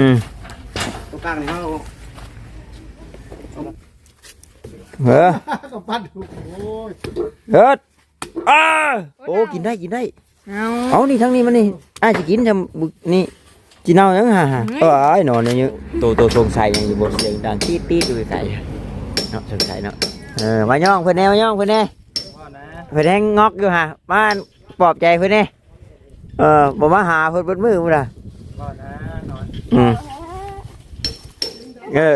ອືມ ຕົວກາງນີ້ເຮົາ ເອີ ກໍປັດ ໂອ້ຍ ເອີ ອ້າ ໂອ້ ໂອ້ຍ ກິນໄດ້ ກິນໄດ້ ເອົາ ເອົາ ນີ້ ທາງນີ້ມານີ້ ອ້າຍຊິກິນຊຳ ນີ້ ຊິເນົ່າຫຍັງຫາ ຫາ ອືມ ເອີຍ ນອນຢູ່ ໂຕ ໂຕສົງໄສຫຍັງຢູ່ບໍ່ ສຽງດັງຕີດໆຢູ່ໄກໆ ເນາະ ສົງໄສເນາະ ເອີ ມາຍ້ອງເພິ່ນແດ່ ມາຍ້ອງເພິ່ນແດ່ ເພິ່ນແຮງງອກຢູ່ຫາ ມາປອບໃຈເພິ່ນແດ່ ເອີ ບໍ່ມາຫາເພິ່ນເບິດມື້ພຸ້ນນະ ອືມ ເອີ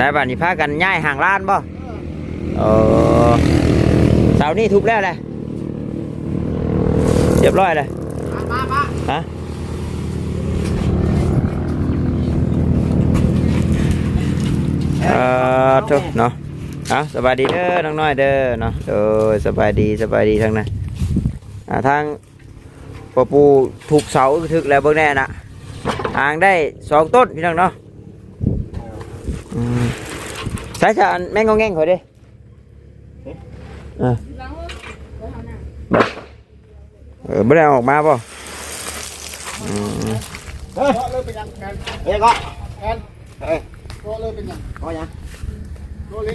ແລ້ວບາດນີ້ພາກັນຍ້າຍຫ້າງລານບໍ່? ເອີ ເສົານີ້ທຸບແລ້ວແຫຼະ ຮຽບຮ້ອຍແລ້ວ ຮະ? ເອີ ໂທ້ເນາະ ເອົາ ສະບາຍດີເດີນ້ອງນ້ອຍເດີເນາະ ໂດຍ ສະບາຍດີ ສະບາຍດີທາງນັ້ນ ອ່າ ທາງພໍ່ປູ່ທຸບເສົາຖືກແລ້ວ ເບິ່ງແດ່ນະ ຫາງໄດ້ສອງຕົ້ນພີ່ນ້ອງເນາະ ອືມ ໃສຊະ ອັນແມ່ງງອແງງຂ້ອຍເດ້ ເອີ ບໍ່ ເອີ ບໍ່ໄດ້ເອົາອອກມາບໍ່? ອືມ ເອີຍ ເກາະເລີຍເປັນຫຍັງ ແມ່ນ ເອີຍ ເກາະເລີຍເປັນຫຍັງ ເກາະຫຍັງ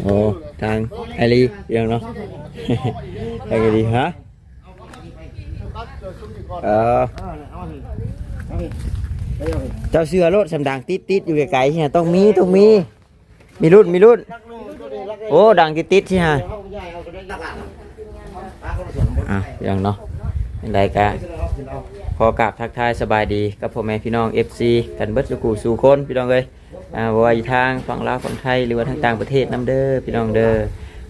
ໂອ້ ທາງໄອລີພີ່ນ້ອງເນາະ ທາງໄອລີ ຮະ? ເອີ ເຈົ້າເຊື່ອໂລດ ສຳດາງຕິດໆຢູ່ໄກໆ ຕ້ອງມີ ຕ້ອງມີ ມີລຸ້ນ ມີລຸ້ນ ໂອ້ ດັງຕິດໆຊິຫາ ອ່ະ ພີ່ນ້ອງເນາະ ຈັ່ງໃດກະຂໍກາບທັກທາຍສະບາຍດີກັບພໍ່ແມ່ພີ່ນ້ອງ ເອັຟຊີ ກັນເບິດສູ່ຄູ່ສູ່ຄົນ ພີ່ນ້ອງເອີຍ ອ່າ ບໍ່ວ່າຢູ່ທາງຝັ່ງລາວ ຝັ່ງໄທ ຫຼືວ່າທາງຕ່າງປະເທດນຳເດີ ພີ່ນ້ອງເດີ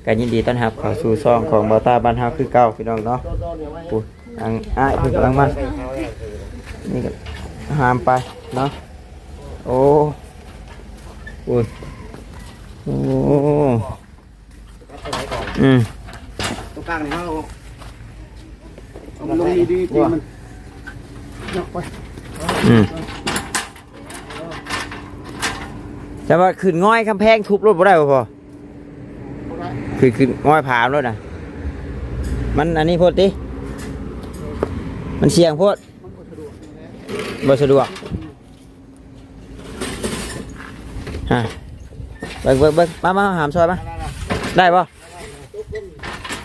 ກະຍິນດີຕ້ອນຮັບເຂົ້າສູ່ຊ່ອງຂອງບ່າວຕ້າບ້ານເຮົາຄືເກົ່າ ພີ່ນ້ອງເນາະ ຜູ້ ທາງອ້າຍເພິ່ນກຳລັງມາ ນີ້ກໍຫາມໄປເນາະ ໂອ້ ໂອ້ຍ ໂອ້ ອືມ ຕົວກາງນີ້ເຮົາເອົາລົງດີໆ ຕີມັນຍົກໄປ ອືມ ແຕ່ວ່າຂຶ້ນງອຍກຳແພງທຸບໂລດບໍ່ໄດ້ບໍ່ພໍ່? ຄື ຄືງອຍຜາໂລດນະ ມັນອັນນີ້ໂພດຕິ ມັນສ່ຽງໂພດ ບໍ່ສະດວກ ຮະ ເບິ່ງ ເບິ່ງ ເບິ່ງ ມາ ມາ ຫາມຊ່ອຍມາ ໄດ້ບໍ່?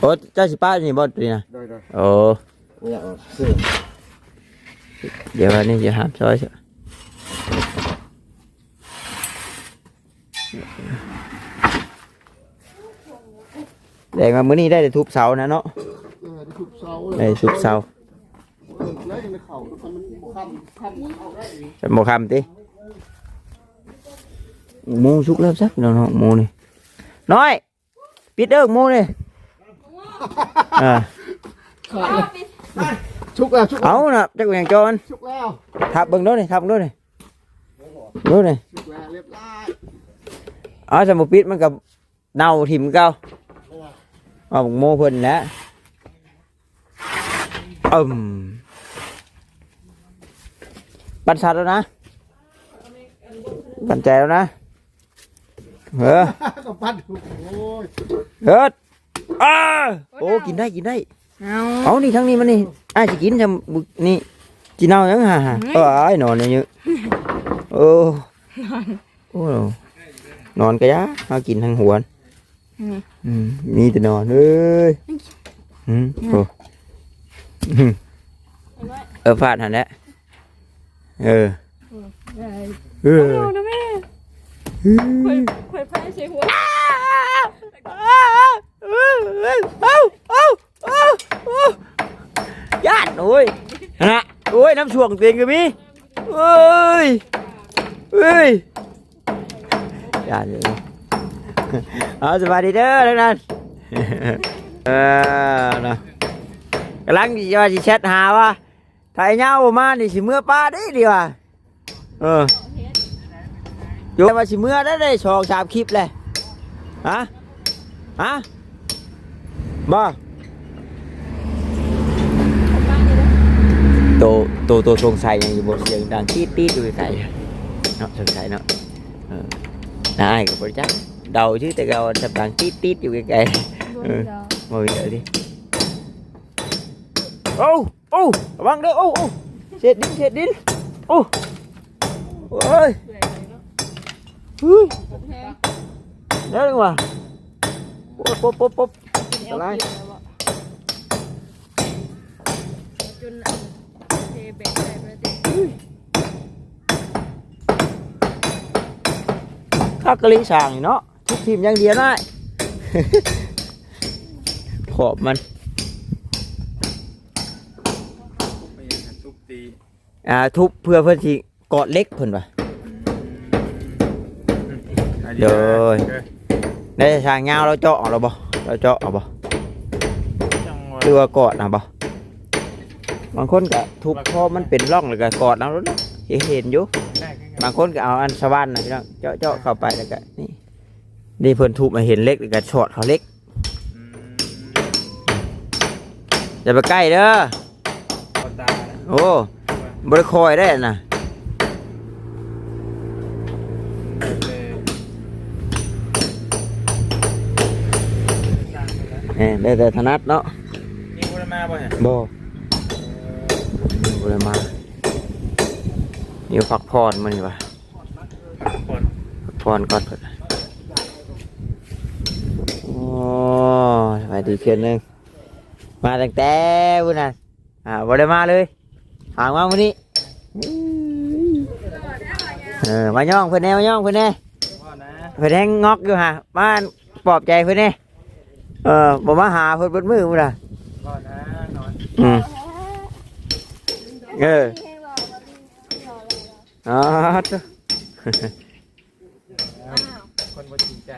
ໂອ້ ເຈົ້າຊິປະຢູ່ນີ້ບໍ່ ໂຕນີ້ນະ? ໂດຍ ໂດຍ ໂອ້ ດຽວອັນນີ້ຊິຫາມຊ່ອຍ ແດງວ່າມື້ນີ້ໄດ້ແຕ່ທຸບເສົານະເນາະ ເອີ ໄດ້ທຸບເສົາ ໄດ້ທຸບເສົາ ເອີ ແລ້ວຍັງໄດ້ເຂົ້າ ມັນບໍ່ຄ່ຳ ຄ່ຳເຂົ້າໄດ້ ມັນບໍ່ຄ່ຳຕິ ໝູສຸກແລ້ວຊະ ພີ່ນ້ອງເນາະ ໝູນີ້ ນ້ອຍ ປິດເດີໝູນີ້ ອ່າ ສຸກແລ້ວ ສຸກແລ້ວ ເອົານະ ຈັກແມ່ນຫຍັງຈໍມັນ ສຸກແລ້ວ ທັບເບິ່ງດູນີ້ ທັບເບິ່ງດູນີ້ ດູນີ້ ສຸກແລ້ວ ຮຽບຮ້ອຍ ເອົາ ຄັນບໍ່ປິດມັນກໍເນົ່າຖິ້ມຄືເກົ່າ ເອົາໝູເພິ່ນແຫຼະ ອືມ ປັນສັດແລ້ວນະ ປັນໃຈແລ້ວນະ ເອີ ກໍປັນ ໂອ້ຍ ເອີ ອ້າ ໂອ້ ໂອ້ຍ ກິນໄດ້ ກິນໄດ້ ເອົາ ເອົາ ນີ້ ທາງນີ້ມານີ້ ອ້າຍຊິກິນຊຳ ນີ້ ຊິເນົ່າຫຍັງຫາ ຫາ ເອີຍ ເອີຍ ນອນເຍອະໆ ໂອ້ ໂອ້ ນອນກະຢ່າ ເຮົາກິນທັງຫົວ ອືມ ອືມ ມີແຕ່ນອນເອີຍ ອືມ ອືມ ໂອ້ ອືມ ເອີ ຟາດຫັ້ນແຫຼະ ເອີ ເອີ ເອີ ເອົານະແມ່ ເອີ ຂ້ອຍ ຂ້ອຍພາໃສ່ຫົວ ຢ້ານ ໂອ້ຍ ຫັ້ນນະ ໂອ້ຍ ນ້ຳຊ່ວງຕົວເອງກໍມີ ເອີຍ ເອີຍ ຢ້ານຢູ່ ເອົາ ສະບາຍດີເດີທາງນັ້ນ ເອີ ເນາະ ກຳລັງຊິວ່າຊິແຊັດຫາວ່າ ຖ້າໄອ້ຍາວບໍ່ມານີ້ຊິເມືອປ່າເດ້ ດີວ່າ ເອີ ເ ໂຈວ່າຊິເມືອໄດ້ ໄດ້ສອງສາມຄລິບແລ້ວ. ຮະ? ຮະ? ບໍ່? ໂຕ ໂຕ ໂຕສົງໄສຫຍັງຢູ່ບໍ່? ສຽງດັງຕີດໆຢູ່ໄກໆເນາະ, ສົງໄສເນາະ. ເອີ ນ້າອ້າຍກໍບໍ່ຈັກ ເດົາຊື່ ແຕ່ເຂົາສຽງດັງຕີດໆຢູ່ໄກໆ. ບໍ່ມີດອກ ເອີ ບໍ່ມີດອກຕິ. ໂອ້ ໂອ້ ລະວັງເດີ. ໂອ້ ໂອ້ ເສດດິນ ເສດດິນ. ໂອ້ ໂອ້ຍ ເຮີ້ຍ ແຮງ ໄດ້ລະວ່າ. ປົບ ປົບ ປົບ ປັບ ອັນຕະລາຍ ເອົາເກັບໄວ້ບໍ່? ຈົນອັນເທແບກໄດ້ບໍ່ໄດ້ຕິ. ຄັກກະລິຊ່າງນີ້ເນາະ, ທຸບຖິ້ມຢ່າງດຽວນາຍ. ຂອບມັນ ໄປຫຍັງ ທຸບຕີ ອ່າ ທຸບເພື່ອເພິ່ນຊິກອດເຫຼັກເພິ່ນວ່າ. ອືມ ໂດຍ ເອີ ໄດ້ຊ່າງຍາວລາວເຈາະເອົາແລ້ວບໍ່? ລາວເຈາະເອົາບໍ່? ຈັ່ງວ່າ ຫຼືວ່າກອດເອົາບໍ່? ບາງຄົນກະທຸບພໍມັນເປັນຮ່ອງແລ້ວກະກອດເອົາໂລດເນາະ, ເຫັນຢູ່. ບາງຄົນກະເອົາອັນສະຫວ່ານນະພີ່ນ້ອງ ເຈາະ ເຈາະເຂົ້າໄປແລ້ວກະນີ້ ນີ້ເພິ່ນທຸບໃຫ້ເຫັນເຫຼັກ ແລ້ວກະສອດເຂົ້າເຫຼັກ. ອືມ ຢ່າໄປໃກ້ເດີ ເຂົ້າຕານະ. ໂອ້ ບໍ່ໄດ້ຄ່ອຍໄດ້ນະ. ເອີ ແມ່ນ ແລ້ວແຕ່ຖະໜັດເນາະ. ນີ້ບໍ່ໄດ້ມາບໍ່? ບໍ່ ບໍ່ໄດ້ມາ. ນີ້ພັກຜ່ອນມື້ນີ້ວ່າ ພັກຜ່ອນ ພັກຜ່ອນກ່ອນ. ໂອ້ ສະບາຍດີເທື່ອໜຶ່ງ ມາຕັ້ງແຕ່ພຸ້ນນະ. ອ່າ ບໍ່ໄດ້ມາເລີຍ ຫາມາມື້ນີ້. ເອີ ມາຍ້ອງເພິ່ນແດ່ ມາຍ້ອງເພິ່ນແດ່. ເພິ່ນແຮງງອກຢູ່ຫາ ມາປອບໃຈເພິ່ນແດ່. ເອີ ບໍ່ມາຫາເພິ່ນເບິດມື້ພຸ້ນນະ. ອືມ ເອີ ອໍ ຄົນບໍ່ຈິງໃຈ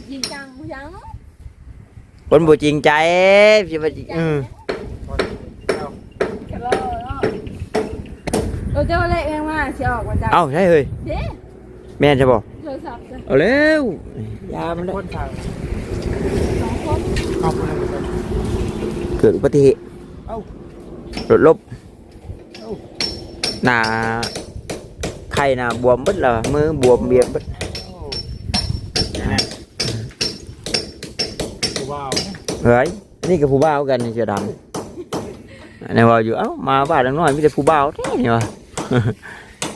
ຈິງຈັງບໍ່ຍັງ ຄົນບໍ່ຈິງໃຈ ຊິວ່າຈິງ ອືມ ເອີ ເຈົ້າແລະຍັງມາຊິອອກວ່າຈັກ. ເອົ້າ ໃຊ່ເຮີ້ຍ ເດ້ ແມ່ນຊະບໍ່? ໂທລະສັບ ເອົາແລ້ວ ຢາມັນແຫຼະ ຄົນທາງ ສອງຄົນ ເອົາຄົນລະ ເກີດອຸບັດຕິເຫດ ເອົ້າ ລົດລົ້ມ. ໜ້າໄຂ້ໜ້າບວມເບິດລະ ມືບວມບຽມເບິດ. ໂອ້ ຜູ້ບ່າວ ເຮີ້ຍ ອັນນີ້ກໍຜູ້ບ່າວກັນ ນີ້ເສື້ອດຳ. ແນວເວົ້າຢູ່ ເອົ້າ ມາບ້ານຫຼັງນ້ອຍມີແຕ່ຜູ້ບ່າວແທ້ນີ້ວ່າ.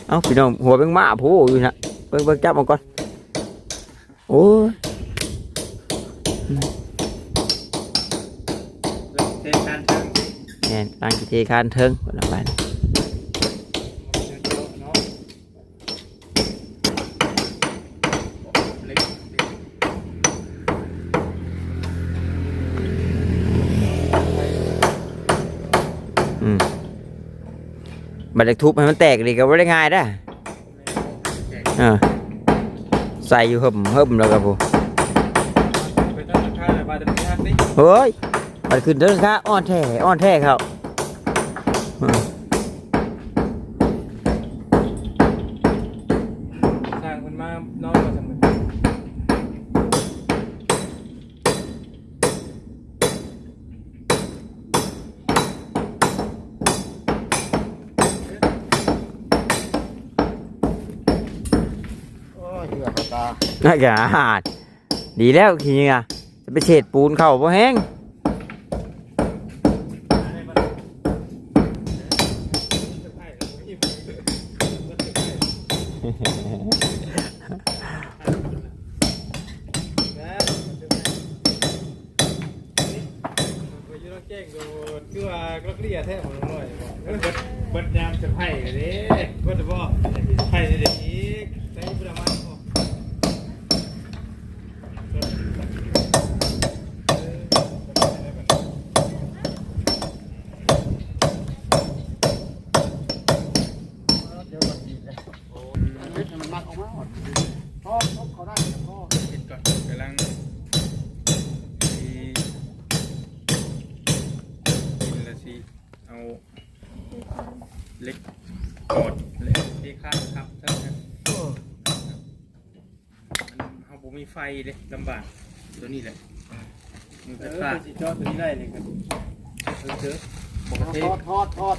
ເອົ້າ ພີ່ນ້ອງ ຫົວເປັນໝາໂພຢູ່ນະ. ເບິ່ງ ເບິ່ງ ຈັບເອົາກ່ອນ. ໂອ້ຍ ເທຄານເທິງ ແມ່ນ ກຳລັງຊິເທຄານເທິງພຸ້ນລະບາດນີ້. ອືມ ບັດຢາກທຸບໃຫ້ມັນແຕກນີ້ກໍບໍ່ໄດ້ງ່າຍເດ້. ເອີ ໃສ່ຢູ່ເຫິ່ມໆ ແລ້ວກໍຜູ້ ເຮີ້ຍ ມັນຂຶ້ນເທິງຄາ ອ່ອນແທ້ ອ່ອນແທ້ເຂົາ. ເອີ ຊ່າງເພິ່ນມານອນວ່າຊັ້ນ. ໂອ້ຍ ເຫື່ອເຂົ້າຕາ ອາກາດ ດີແລ້ວຂີ້ເຫຍື້ອ ຈະໄປເສດປູນເຂົ້າບໍ່ແຮງ. ຂ້ອຍຢູ່ນອກແຈ້ງໂດດ ຄືວ່າລັກເລ່ຍແທ້ ບໍ່ນ້ອຍ. ເບິດ ເບິດຍາມສະໄພເດ້ ເບິດບໍ່ ສະໄພເດ້ອີກ ໃສ່ປະມານບໍ່? ເຮັດໃຫ້ມັນມັກອອກມາ ພໍ ພໍເຂົ້າໄດ້ ພໍ ເຮັດກ່ອນ ກຳລັງຊິ ລະຊິເອົາເຫຼັກກອດ ແລະ ເທຄານທັບເທິງ. ໂອ້ ບໍ່ມີໄຟເດ້ ລຳບາກ ຕົວນີ້ແຫຼະ ມີໄຟຟ້າ ເອີ ຊິເຈາະຕົວນີ້ໄດ້ນີ້ກໍ ເອີ ເອີ ບໍ່ກະເທ ທອດ ທອດ ທອດ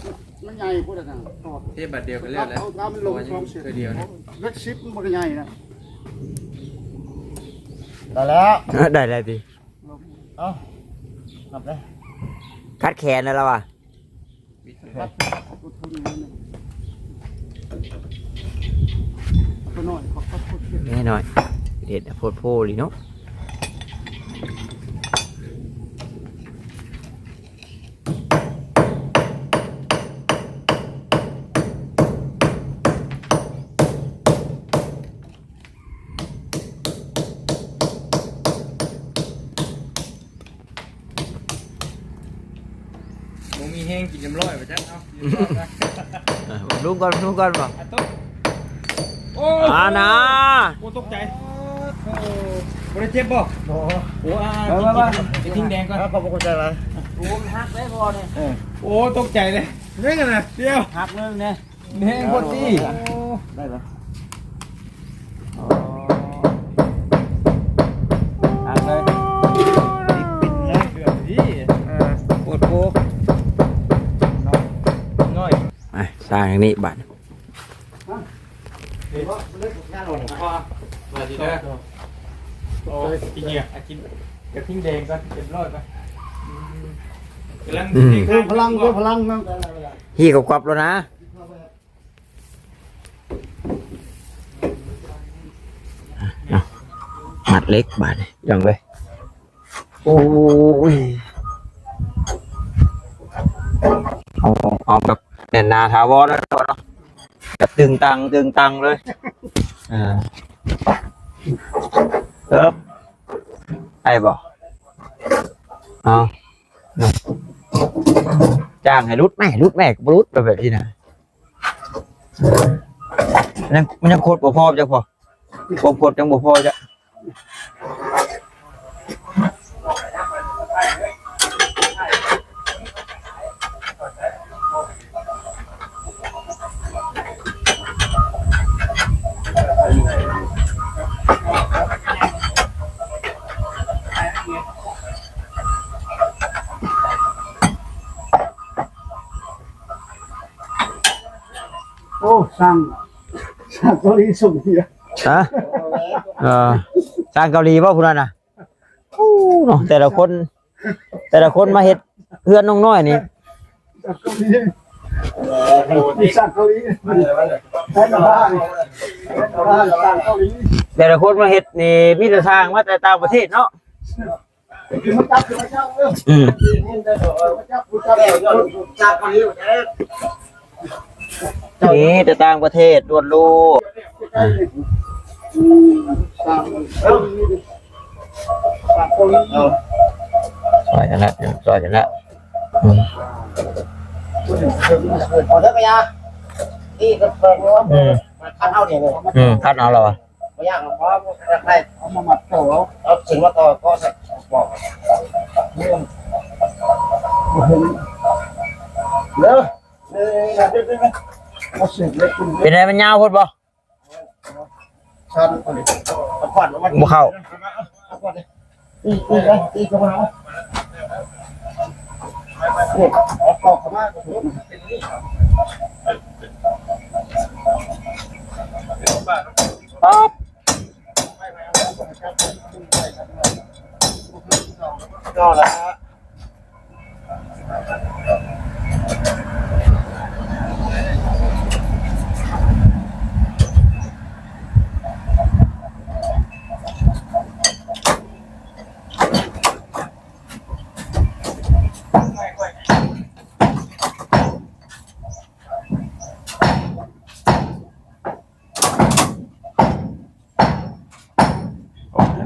ມັນໃຫຍ່ພຸ້ນນະ ທອດ ເທບາດດຽວກໍແລ້ວແຫຼະ ເອົາ ເອົາມັນລົງ ເພາະວ່າຍັງ ສອງເສັ້ນ ເທື່ອດຽວນະ ເຫຼັກສິບມັນບໍ່ກະໃຫຍ່ນະ ໄດ້ແລ້ວ ເອີ ໄດ້ແລ້ວຕິ ເອົາ ນັບເລີຍ ຄັດແຂນແລ້ວລະວ່າ. ແມ່ນ້ອຍ ເຮັດໂພດໂພລີເນາະ. ບໍ່ມີແຮງກິນເອັມຮ້ອຍວ່າຊັ້ນເນາະ ເອີ ບຳລຸງກ່ອນ ບຳລຸງກ່ອນບໍ່ ໂອ້ ອານາ ໂອ້ ຕົກໃຈ ບໍ່ໄດ້ເຈັບບໍ່ ບໍ່ ໂອ້ ອາ ມາ ມາ ມາ ກິນ ກິນແດງກ່ອນ ຂອບໃຈຫຼາຍ ໂອ້ ມັນຫັກເດ້ພໍ່ນີ້ ເອີ ໂອ້ ຕົກໃຈເດ້ ເດ້ຫັ້ນນະ ດຽວ ຫັກເລີຍແນ່. ແຮງໂພດຕິ ໄດ້ລະ ອໍ ຫັກເລີຍ ປິດເລີຍ ເດືອດດີ ເອີ ໂພດໂພ ນ້ອຍ ໄປ ສ້າງຢ່າງນີ້ບາດ ມາດີເດີ ໂອ້ ກິນເຫຍື້ອ ກິນກະທິງແດງກ່ອນ ເຕັມຮ້ອຍໄປ ອືມ ກຳລັງ ອືມ ເພີ່ມພະລັງ ເພີ່ມພະລັງນຳ ຮີ້ກັບກັບແລ້ວນະ. ເອົາ ມັດເຫຼັກບາດນີ້ ພີ່ນ້ອງເອີຍ ໂອ້ຍ ເອົາ ເອົາແບບແໜ້ນໜາຖາວອນເນາະ ແບບຕຶງຕັງ ຕຶງຕັງເລີຍ ເອີ ເອີບ ໄດ້ບໍ່ ເອົາ ຈ້າງໃຫ້ຫຼຸດແມ້ ຫຼຸດແມ້ ກໍບໍ່ຫຼຸດ ແບບນີ້ນະ. ມັນຍັງ ມັນຍັງຄົດບໍ່ພໍຈັກພໍ ຄວາມຄົດຍັງບໍ່ພໍຈັກ ໂອ້ ຊ່າງ ຊ່າງເກົາຫຼີສົ່ງເຫື່ອ ຮະ ເອີ ຊ່າງເກົາຫຼີບໍ່ຜູ້ນັ້ນນະ ໂອ້ ເນາະ ແຕ່ລະຄົນ ແຕ່ລະຄົນມາເຮັດເຮືອນນ້ອງນ້ອຍນີ້ ຊ່າງເກົາຫຼີ ຊ່າງເກົາຫຼີ ແຕ່ລະຄົນມາເຮັດນີ້ມີແຕ່ຊ່າງມາແຕ່ຕ່າງປະເທດເນາະ. ອືມ ນີ້ແຕ່ຕ່າງປະເທດລ້ວນໆ ອືມ ຊ່ອຍກັນລະ ຊ່ອຍກັນລະ ອືມ ອືມ ຄັນເອົາລະວະ. ບໍ່ຢາກ ເອົາ ເອົາ ເອົາ ເອົາມາມັດຕໍ່ ເອົາ ເອົາເສັ້ນມາຕໍ່ກໍໃສ່ ບໍ່ ເດີ ເດີ ເດີ ເອົາເສັ້ນເລັກຂຶ້ນ ເປັນໄດ ມັນຍາວໂພດບໍ່? ຊັ້ນ ບໍ່ເຂົ້າ. ໂອ້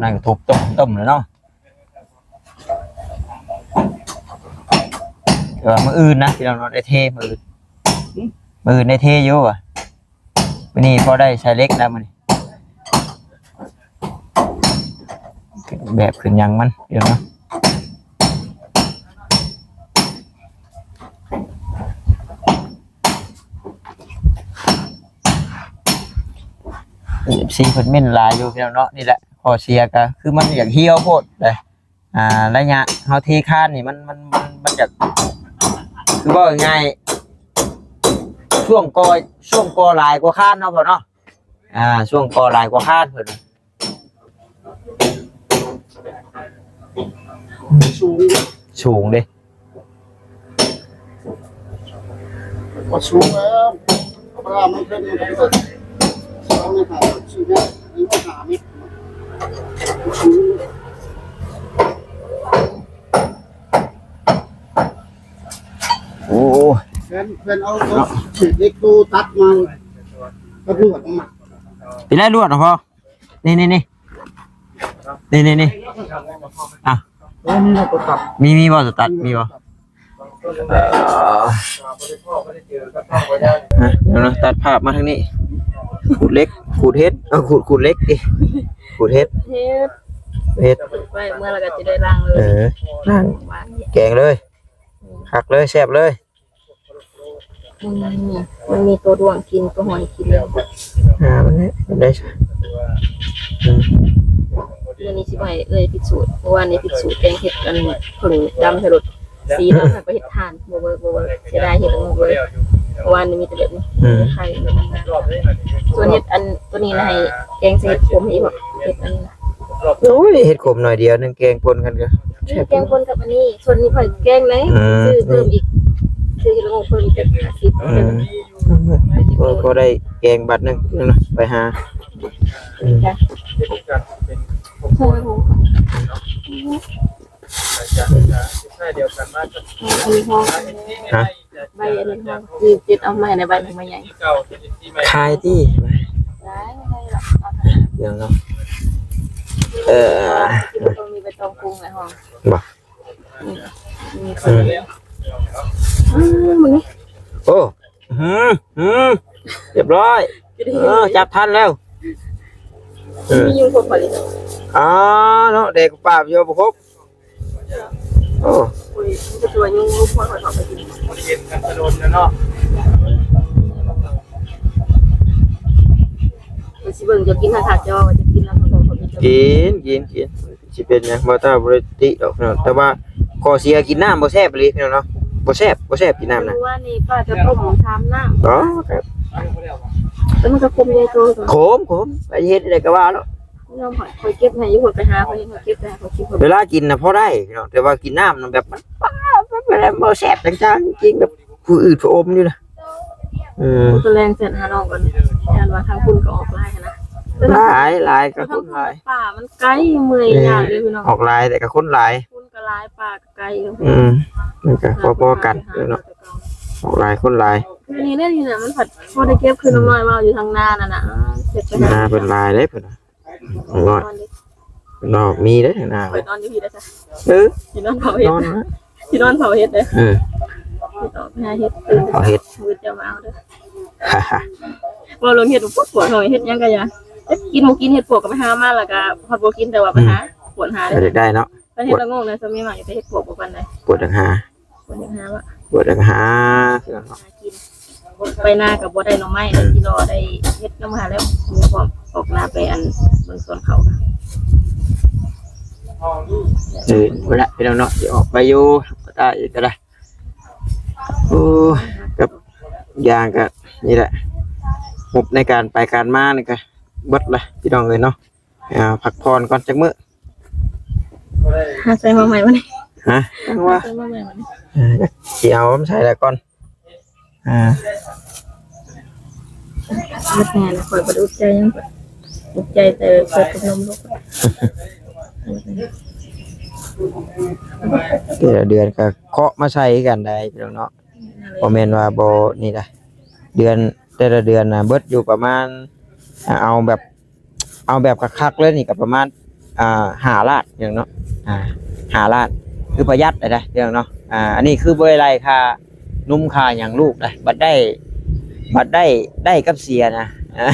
ນັ້ນກໍທຸບຕຸ້ມໆ ແລ້ວເນາະ ແຕ່ວ່າມື້ອື່ນນະ ພີ່ນ້ອງເນາະ ໄດ້ເທມື້ອື່ນ ມື້ອື່ນໄດ້ເທຢູ່ວ່າ. ມື້ນີ້ພໍໄດ້ໃສ່ເຫຼັກແລ້ວມື້ນີ້ ແບບຂຶ້ນຫຍັງມັນ ເອີ ເນາະ ເອັຟຊີເພິ່ນເມັ້ນຫຼາຍຢູ່ ພີ່ນ້ອງເນາະ. ນີ້ແຫຼະ ຂໍ້ເສຍກໍຄືມັນຢາກຫ່ຽວໂພດເດ້. ອ່າ ໄລຍະເຮົາເທຄານນີ້ມັນ ມັນ ມັນ ມັນຢາກ ຄືເວົ້າງ່າຍໆ ຊ່ວງກໍ່ ຊ່ວງກໍ່ຫຼາຍກວ່າຄານເນາະພໍ່ເນາະ. ອ່າ ຊ່ວງກໍ່ຫຼາຍກວ່າຄານເພິ່ນ ສູງ ສູງເດ້. ບໍ່ສູງແລ້ວ ທຳມະດາມັນເຖິງສອງເມັດຫ້າສິບ ສີ່ເມັດ ນີ້ມັນຫ້າເມັດ ສູງ. ໂອ້ ແມ່ນ ແມ່ນເອົາເສດເຫຼັກໂຕຕັດມາ ກະລວດມາ ຕິແລກລວດນະພໍ່. ນີ້ໆໆ ນີ້ໆໆ ອ່ະ ເອີ ມີບໍ່ຕົວຕັດ? ມີ ມີບໍ່ຕົວຕັດ? ມີບໍ່? ເອີ ຮະ ດຽວນະ ຕັດພາບມາທາງນີ້ ຂູດເຫຼັກ ຂູດເຫັດ ເອີ ຂູດ ຂູດເຫຼັກຕິ ຂູດເຫັດ ເຫັດ ເຫັດ ໄວ້ເມື່ອລະກະຊິໄດ້ລ້າງເລີຍ. ເອີ ລ້າງ ແກງເລີຍ ອືມ ຄັກເລີຍ ແຊບເລີຍ. ອືມ ມັນມີໂຕດ້ວງກິນ ໂຕຫອຍກິນແລ້ວ. ຫາມັນແຫຼະ ໄດ້ຊະ. ອືມ ມື້ນີ້ຊິບໍ່ໃຫ້ເອື້ອຍພິດສູດ ເພາະວ່າໃນພິດສູດແກງເຫັດອັນເຜິ້ງດຳໃສ່ລົດ ສີດຳ ໃຫ້ໄປເຮັດຖ່ານ ບໍ່ເວີກ ບໍ່ເວີກ ເສຍດາຍເຫັດອັນນັ້ນເວີກ ເພາະວ່ານີ້ມີແຕ່ແບບນີ້ ອືມ ໄຂ່ມັນງາມ. ສ່ວນເຫັດອັນໂຕນີ້ນະ ໃຫ້ແກງໃສ່ເຫັດຂົມໃຫ້ອີກ ເຫັດອັນນີ້ນະ. ໂອ້ຍ ເຫັດຂົມໜ້ອຍດຽວໜຶ່ງ ແກງປົນກັນກໍແຊບ ແກງປົນກັບອັນນີ້. ສ່ວນນີ້ຂ້ອຍແກງໄດ້ ອືມ ຊື້ເພີ່ມອີກ ຊື້ເຫັດລະໂງກເພີ່ມອີກຈັກຫ້າສິບ ອືມ ພໍ ພໍໄດ້ແກງບາດໜຶ່ງເນາະ ໄປຫາ ອືມ ຈ້ະ ຮະ ໃບອັນນີ້ ຊື້ເຈັດເອົາມາໃຫ້ໃນໃບໃໝ່ໃຫຍ່ ຂາຍຕິ ໄດ້ ດຽວເນາະ ເອີ ກິນບໍ່ຕ້ອງມີໃບຕອງປຸງໃນຫ້ອງ ບໍ່? ອືມ ອືມ ອືມ ໂອ້ ອືມ ອືມ ຮຽບຮ້ອຍ ເອີ ຈັບທັນແລ້ວ ເອີ ມີຍຸງຄົບບໍ່ນີ້ ອໍ ເນາະ ແດກປາບຢູ່ບໍ່ຄົບ ໂອ້ ໂອ້ຍ ມີແຕ່ຕົວຍຸງ ຍຸງຄົບ ຂ້ອຍເຂົ້າໄປກິນ ເຫັນກັນຕະດົນແລ້ວເນາະ ຂ້ອຍຊິເບິ່ງເຈົ້າກິນຄັກໆ ເຈົ້າວ່າເຈົ້າກິນແລ້ວ ຂ້ອຍກໍບໍ່ກິນ ກິນ ກິນ ກິນ. ຊິເປັນຫຍັງ ບໍ່ຕ້າບໍ່ໄດ້ຕິດອກເນາະ ແຕ່ວ່າຂໍ້ເສຍກິນນ້ຳບໍ່ແຊບອີ່ຫຼີພີ່ນ້ອງເນາະ ບໍ່ແຊບ ບໍ່ແຊບກິນນ້ຳນະ. ມື້ວານນີ້ປ້າຈະຕົ້ມຊາມນ້ຳ ອໍ ແຕ່ມັນກໍຂົມໃຫຍ່ໂຕ ຂົມ ຂົມ ໄປເຮັດໄດ້ກໍວ່າເນາະ ຍອມຂ້ອຍ ຂ້ອຍເກັບໃຫ້ຢູ່ ຂ້ອຍໄປຫາ ຂ້ອຍເຮັດ ຂ້ອຍເກັບໄດ້ ຂ້ອຍກິນ ເວລາກິນນະພໍໄດ້ພີ່ນ້ອງ ແຕ່ວ່າກິນນ້ຳນະແບບມັນ ປ້າ ມັນບໍ່ແຊບຈັງໆ ກິນແບບ ຜູ້ອືດຜູ້ອົມຢູ່ນະ ເອີ ມື້ແລງແຊດຫານ້ອງກ່ອນ ຢ້ານວ່າທາງພຸ້ນກໍອອກຫຼາຍຫັ້ນນະ ຫຼາຍ ຫຼາຍ ກໍຄົນຫຼາຍ ປ່າມັນໄກ ເມື່ອຍຍາກເດ້ພີ່ນ້ອງ ອອກຫຼາຍແຕ່ກໍຄົນຫຼາຍ ຄົນກໍຫຼາຍ ປ່າກໍໄກ ອືມ ມັນກໍພໍໆກັນເນາະ ອອກຫຼາຍຄົນຫຼາຍ ຄືນີ້ແຫຼະ ນີ້ນະ ມັນພັດພໍໄດ້ເກັບຄືນ້ອງນ້ອຍເວົ້າຢູ່ທາງນານັ້ນນະ ເກັບໄປຫາ ນາເພິ່ນຫຼາຍເດ້ເພິ່ນ ນ້ອຍ ນອນເດ້ ນອກມີເດ້ນາ ຂ້ອຍນອນຢູ່ພີ້ເດ້ ເອີ ຊິນອນເຝົ້າເຫັດ ນອນນະ ຊິນອນເຝົ້າເຫັດເດ້ ເອີ ຊິອອກໄປຫາເຫັດ ເອີ ເຝົ້າເຫັດ ມື້ເຈົ້າມາເອົາເດີ ເວົ້າເລື່ອງເຫັດ ປວດ ປວດທ້ອງ ເຮັດຫຍັງກໍຢ່າ ຈັກກິນບໍ່ກິນ ເຫັດປວກກໍໄປຫາມາ ແລ້ວກໍຮອດບໍ່ກິນ ແຕ່ວ່າໄປຫາ ອືມ ກວດຫາເດ້ ຢາກໄດ້ເນາະ ຄັນເຫັດລະໂງກນະ ສ່ວນໃຫຍ່ມັກຈະເຫັດປວກບໍ່ປານໃດ ປວດຫາ ປວດຫາວະ ປວດຫາ ປວດຫາ ໄປນາກໍບໍ່ໄດ້ໜໍ່ໄມ້ ອືມ ໄດ້ກິໂລ ໄດ້ເຫັດນຳຫາແລ້ວ ມີຄວາມອອກນາໄປອັນເບິ່ງສວນເຂົາ ເອີ ພຸ້ນລະພີ່ນ້ອງເນາະ ຊິອອກໄປຢູ່ຕາອີກກໍໄດ້ ໂອ້ ກັບຢ່າງກໍນີ້ແຫຼະ ງົບໃນການໄປການມານີ້ກໍເບິດລະພີ່ນ້ອງເອີຍເນາະ ອ່າ ພັກຜ່ອນກ່ອນຈັກມື້ ຫາໃສ່ມາໃໝ່ວັນນີ້ ຮະ ຈັງວ່າ ຫາໃສ່ມາໃໝ່ວັນນີ້ ເອີ ຊິເອົາມາໃສ່ແລ້ວກ່ອນ ອ່າ ເບິດງານ ຂ້ອຍບໍ່ໄດ້ອຸກໃຈຫຍັງ ອຸກໃຈແຕ່ເປີດພັດລົມລູກ ແຕ່ລະເດືອນກໍເຄາະມາໃສ່ຄືກັນໄດ໋ພີ່ນ້ອງເນາະ ບໍ່ແມ່ນວ່າບໍ່ນີ້ນະ ເດືອນ ແຕ່ລະເດືອນນະເບິດຢູ່ປະມານ ເອົາແບບ ເອົາແບບຄັກໆເລີຍນີ້ກໍປະມານ ອ່າ ຫ້າລ້ານພີ່ນ້ອງເນາະ ອ່າ ຫ້າລ້ານ ຄືປະຢັດໄດ້ເດ້ພີ່ນ້ອງເນາະ ອ່າ ອັນນີ້ຄືບໍ່ໄດ້ໄລ່ຄ່ານົມຄ່າຫຍັງລູກໄດ໋ ບັດໄດ້ ບັດໄດ້ ໄດ້ກັບເສຍນະ ອ່າ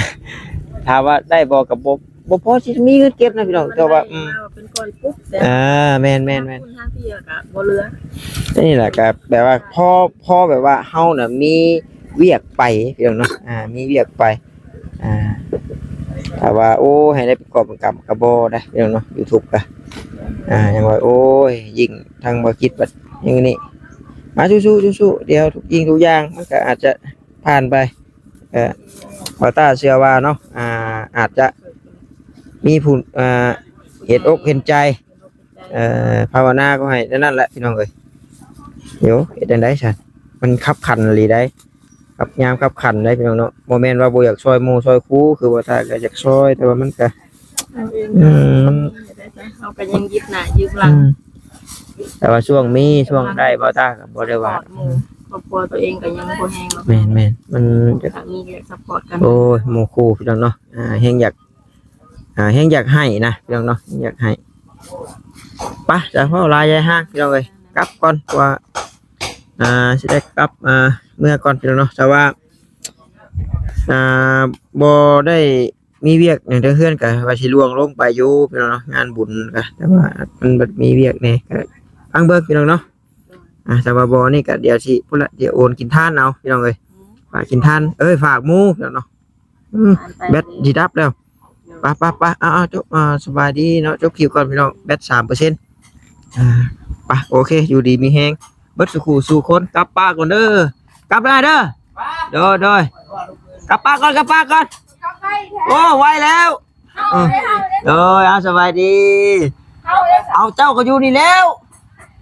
ຖາມວ່າໄດ້ບໍ່ກໍບໍ່ ບໍ່ພໍຊິມີເງິນເກັບນະພີ່ນ້ອງ ແຕ່ວ່າ ອືມ ເປັນກ້ອນປຸບແຕ່ ອ່າ ແມ່ນໆໆ ທາງພຸ້ນທາງພີ້ກໍບໍ່ເຫຼືອ ອັນນີ້ແຫຼະ ກໍແບບວ່າພໍ ພໍແບບວ່າເຮົານະມີວຽກໄປພີ່ນ້ອງເນາະ ອ່າ ມີວຽກໄປ ອ່າ ຖ້າວ່າ ໂອ້ຍ ໃຫ້ໄດ້ເປັນກອບເປັນກຳກໍບໍ່ໄດ້ພີ່ນ້ອງເນາະ ຢູທູບກໍ ອ່າ ຍັງວ່າ ໂອ້ຍ ຍິ່ງທາງບໍ່ຄິດບັດຢ່າງນີ້ ມາສູ້ໆ ສູ້ໆ ດຽວທຸກສິ່ງທຸກຢ່າງມັນກໍອາດຈະຜ່ານໄປ. ເອີ ບ່າວຕ້າເຊື່ອວ່າເນາະ ອ່າ ອາດຈະມີຜູ້ ອ່າ ເຫັນອົກເຫັນໃຈ ເອີ ພາວະນາຂໍໃຫ້ແນວນັ້ນແຫຼະພີ່ນ້ອງເອີຍ. ໂຢ ເຮັດຈັ່ງໃດຊັ້ນ ມັນຄັບຂັນອີ່ຫຼີໃດ໋ ຄັບຍາມຄັບຂັນໃດ໋ພີ່ນ້ອງເນາະ. ບໍ່ແມ່ນວ່າບໍ່ຢາກຊ່ອຍໝູ່ຊ່ອຍຄູ່ ຄືວ່າຕາກໍຢາກຊ່ອຍ ແຕ່ວ່າມັນກໍ ເຮົາເອງ ອືມ ມັນ ເຮົາກໍຍັງຍຶດໜ້າຍຶດຫຼັງ ອືມ ແຕ່ວ່າຊ່ວງມີຊ່ວງໄດ້ ບໍ່ຕາກໍບໍ່ໄດ້ວ່າ ຄອບຄົວຕົວເອງກໍຍັງບໍ່ແຮງເນາະ. ແມ່ນໆ ມັນ ກໍມີແຕ່ຊັບພອດກັນ. ໂອ້ຍ ໝູ່ຄູ່ພີ່ນ້ອງເນາະ ອ່າ ແຮງຢາກ ອ່າ ແຮງຢາກໃຫ້ນະພີ່ນ້ອງເນາະ ແຮງຢາກໃຫ້. ໄປ ຈະເວົ້າຫຼາຍຢາຍຮ່າງພີ່ນ້ອງເອີຍ ກັບກ່ອນ ເພາະວ່າ ອ່າ ຊິໄດ້ກັບ ອ່າ ເມືອກ່ອນພີ່ນ້ອງເນາະ. ແຕ່ວ່າ ອ່າ ບໍ່ໄດ້ມີວຽກຫຍັງເທິງເຮືອນ ກະວ່າຊິລ່ວງລົງໄປຢູ່ພີ່ນ້ອງເນາະ ງານບຸນກະ ແຕ່ວ່າມັນບັດມີວຽກແດ່ ກະຟັງເບິ່ງພີ່ນ້ອງເນາະ. ອ່າ ແຕ່ວ່າບໍ່ນີ້ກະດຽວຊິພຸ້ນລະ ດຽວໂອນກິນທານເອົາພີ່ນ້ອງເອີຍ ຝາກກິນທານ ເອີຍ ຝາກໝູ່ພີ່ນ້ອງເນາະ. ອືມ ແບັດຊິດັບແລ້ວ ໄປໆໆ ເອົາໆ ຈົບ ອ່າ ສະບາຍດີເນາະ ຈົບຄລິບກ່ອນພີ່ນ້ອງ ແບັດສາມເປີເຊັນ. ອ່າ ໄປ ໂອເຄ ຢູ່ດີມີແຮງເບິດສູ່ຄູ່ສູ່ຄົນ ກັບປາກ່ອນເດີ ກັບໄດ້ເດີ. ໂດຍໆ ກັບປາກ່ອນ ກັບປາກ່ອນ. ໂອ້ ໄວແລ້ວ. ເອີ ໂດຍ ເອົາ ສະບາຍດີ. ເອົາ ເຈົ້າກໍຢູ່ນີ້ແລ້ວ.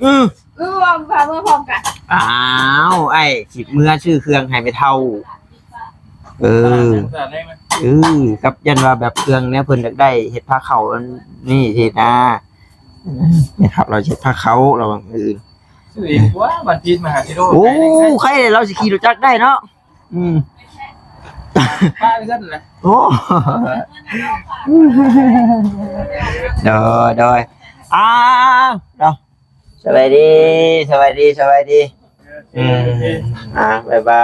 ອື ຄືວ່າພາເມືອພ້ອມກັນ. ອ້າວ ອ້າຍຊິເມືອຊື້ເຄື່ອງໃຫ້ແມ່ເຖົ້າ. ເອີ ເອີ ກັບຢ້ານວ່າແບບເຄື່ອງແນວເພິ່ນຢາກໄດ້ ເຮັດພາເຂົ້າອັນນີ້ຊິນະ ແມ່ເຖົ້າລາວເຮັດພາເຂົ້າລາວວ່າ. ເອີ ຊື້ເອງກວ່າ ວັນພີດມະຫາຊິໂດ. ໂອ້ ໃຄ່ລາວຊິຂີ່ລົດຈັກໄດ້ເນາະ. ອືມ ປ້າເຮືອນນະ. ໂອ້ ໂດຍ ໂດຍ ອ້າວ ເນາະ ສະບາຍດີ ສະບາຍດີ ສະບາຍດີ. ອືມ ອ່າ ບາຍບາ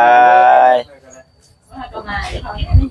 ຍ.